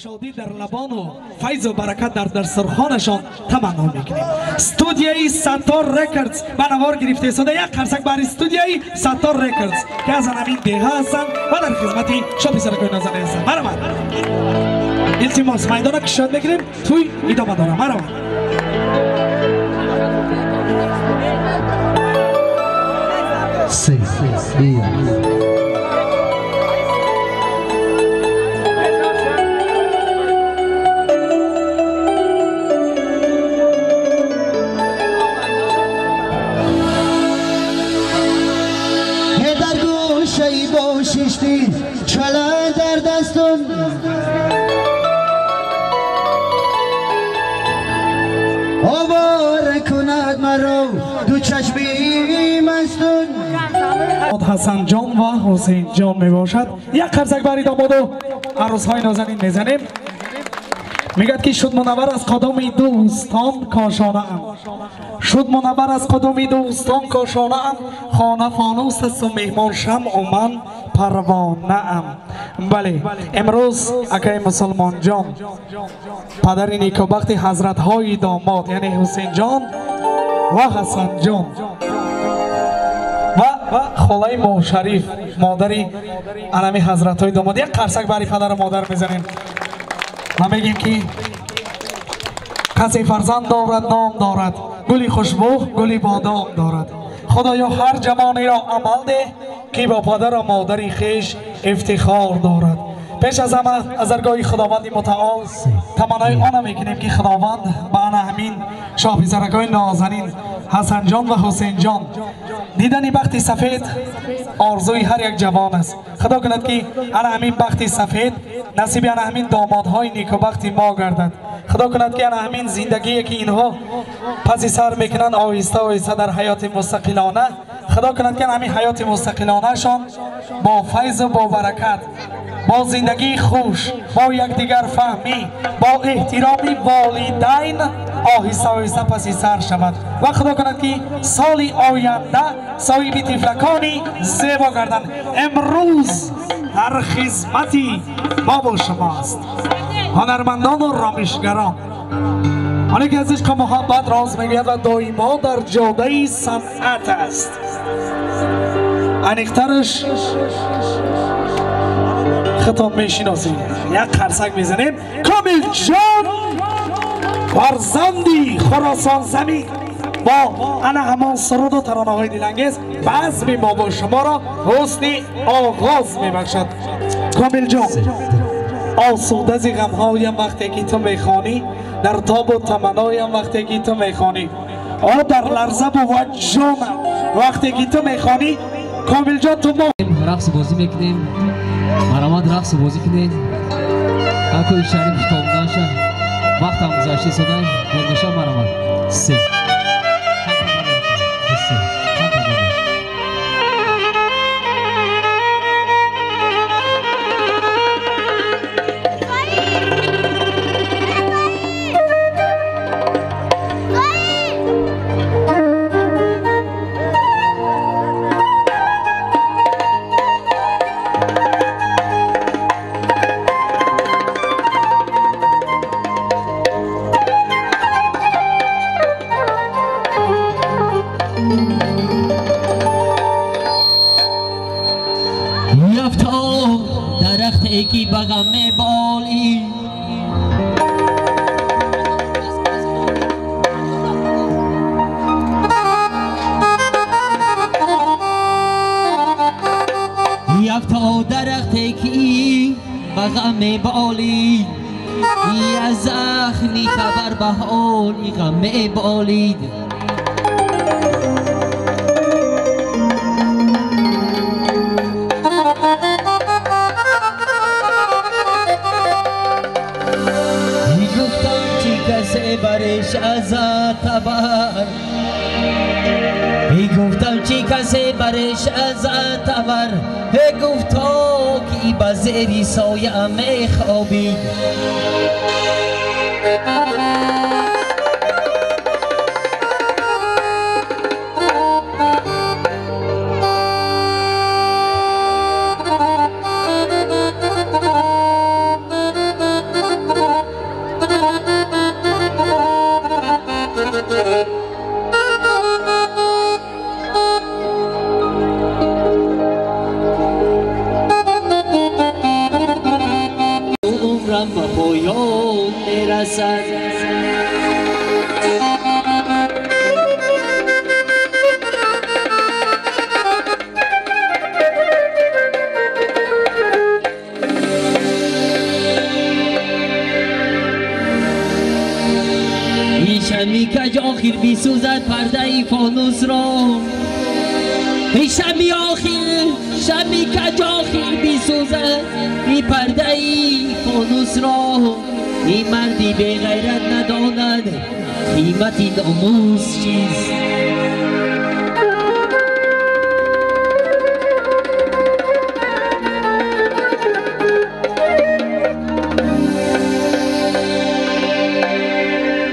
Шодӣ дар лабону файзу баракат дар дастархонашон таманно мекунем. Студияи Саттор Рекордс ба навор гирифта истода. Як қарсак бари студияи Саттор Рекордс, ки аз ҳамин деҳа ҳастанд ва дар хизмати шописаракои нозанин ҳастанд. Марамад, илтимос, майдона кушод мекунем, тӯй идома дорад. Марамад. Се, як. باششتی چلا در دستم آواره کند مرا دو چشمی مستون. حسن جان و حسین جان می باشد. یک قرصک بری داماد و عروس‌های نازنین میزنیم. میگد که شد منور از قدم دوستان کاشانه ام، شد منور از قدم دوستان کاشانه ام، خانه فانوس است و مهمان شمع و من پروانه ام. بله، امروز اکای مسلمان جان، پدر نیکوبخت حضرت های داماد، یعنی حسین جان و حسن جان و خاله ماه شریف، مادری انمی حضرت های داماد، یک قرصک برای پدر و مادر میزنیم و میگیم که کسی فرزند دارد نام دارد، گلی خوشبو گلی بادام دارد. خدایا هر جوانی را عمل ده که با پدر و مادری خویش افتخار دارد. پیش از همه از درگاه خداوند متعال تمنای آن میکنیم که خداوند به همین شاه پسرکای نازنین حسن جان و حسین جان، دیدن بخت سفید آرزوی هر یک جوان است. خدا کند که همین بخت سفید نصیب همین دامادهای نیکوبخت ما گردد. خدا کند که همین زندگی که اینها پس سر میکنن آهسته آهسته در حیات مستقلانه، خدا کند که همین حیات مستقلانه شان با فیض و با برکت، با زندگی خوش، با یکدیگر فهمی، با احترام والدین آهسته آهسته پس سر شود و خدا کند که سال آینده صاحب طفلکانی زیبا گردند. امروز در خدمتی ما با شماست هنرمندان و رامشگران، آنی که از عشق محبت راز میگوید و دائما در جاده صنعت است. انیقترش خطاب میشناسیم. یک قرصک میزنیم. کامل جان فرزندی خراسان زمین با انا همان سرود و ترانه های دلانگیز بزم ما با شما را حسن آغاز میبخشد. کامل جان، آسوده از غمهایم وقتی که تو میخوانی، در تاب و تمنایم وقتی که تو میخوانی، آ در لرزه بود جانم وقتی که تو میخوانی. کامل جان تو ما رقص بازی میکنیم، مرامد رقص بازی کنید. اکوی شریف تابدانشه وقت هم گذشته سدن برنشه مرامد سه سه. عمرم به پایان میرسد. شمی کج آخر بیسوزد پرده ای فانوس را، شمی آخر شمی کج آخر بیسوزد ای پرده ای فانوس را. این مردی بی غیرت نداند قیمت ناموس چیست.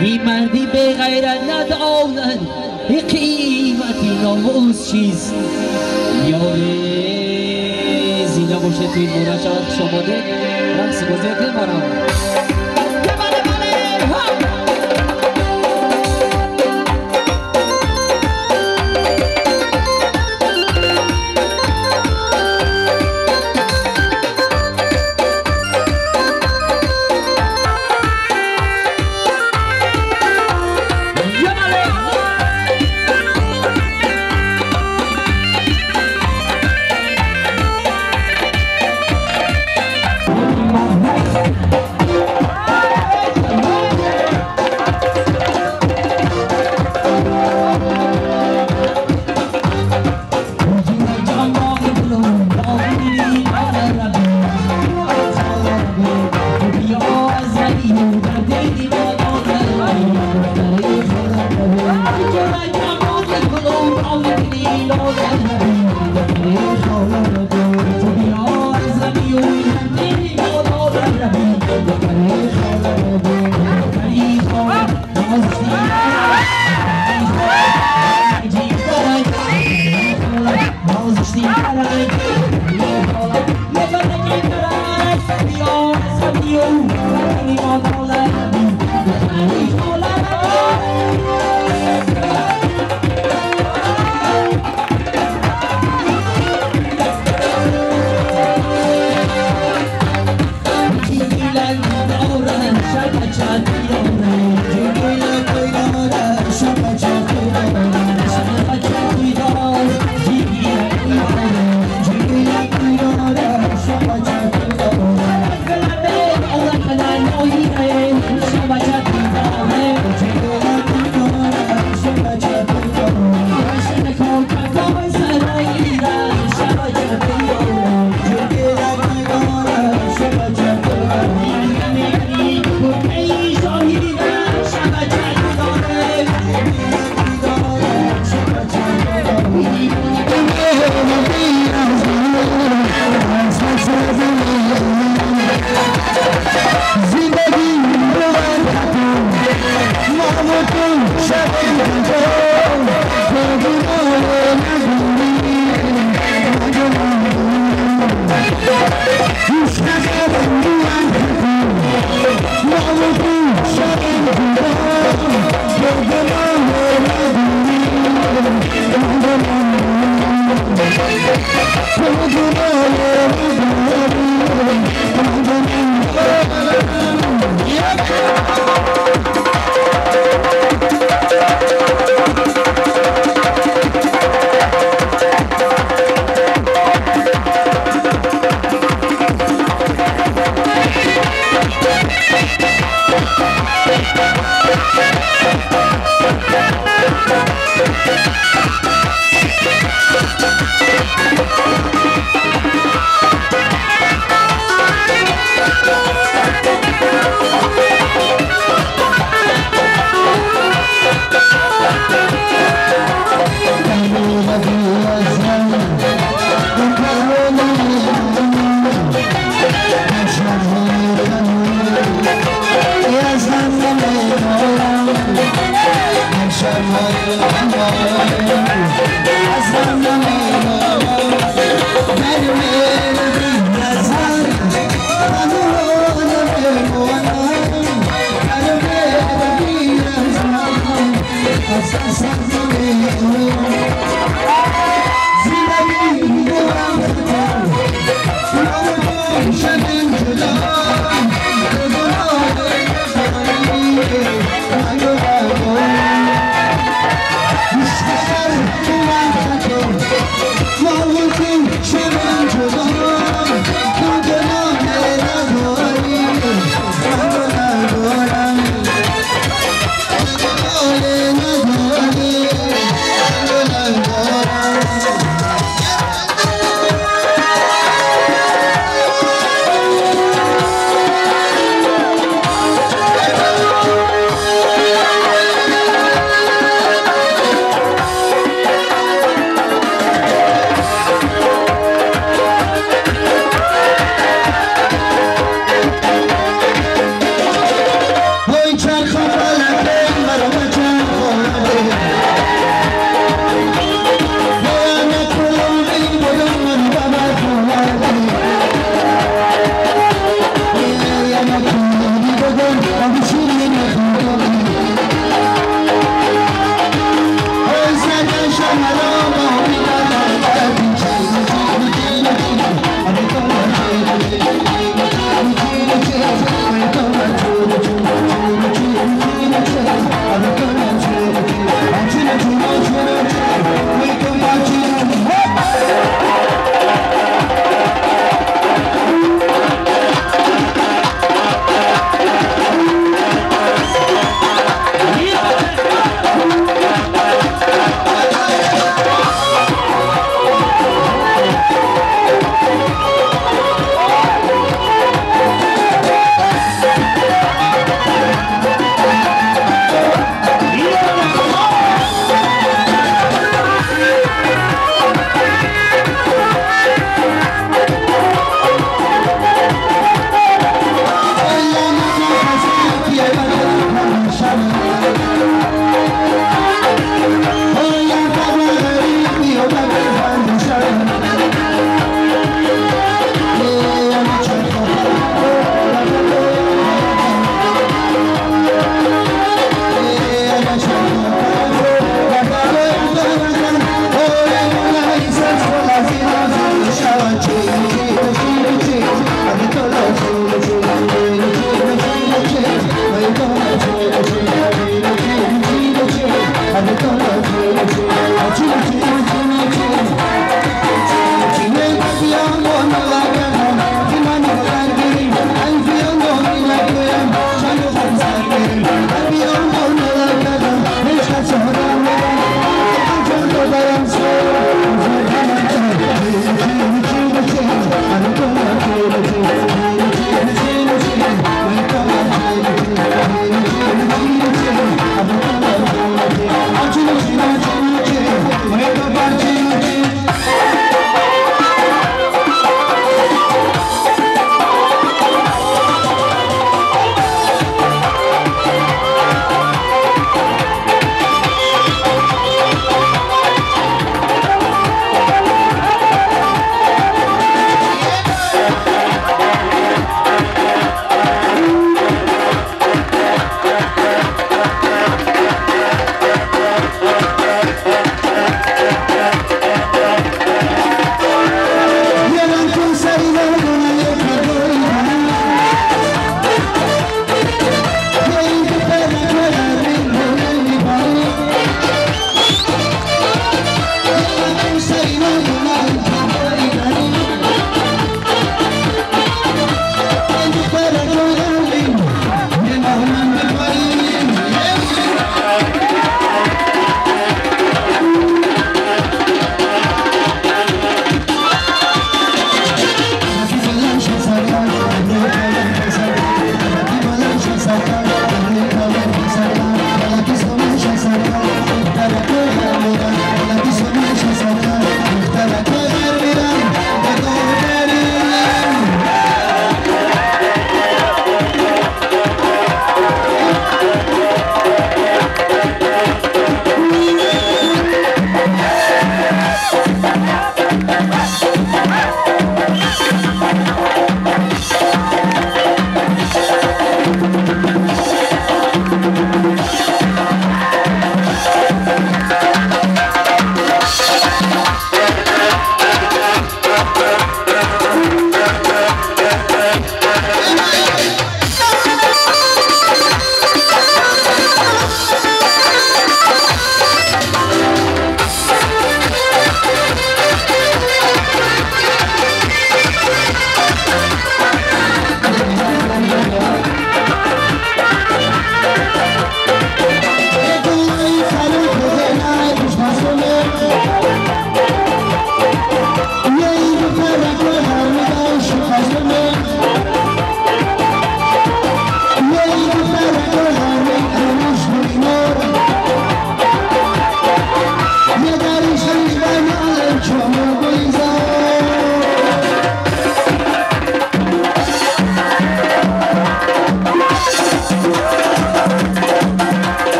این مردی به غیرت نداند قیمت ناموس چیست. یاره زینه باشه توی مورا شود خوش آماده رقص بازی کنیم برام.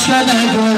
Let's go.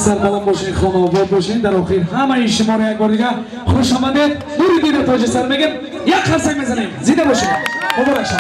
سربلند باشین، خانه باشین. در آخر همه شما رو یک بار دیگه خوش آمدید. نور دیده تاج سر میگم، یک خرسک میزنیم. زیده باشین، مبارک شما.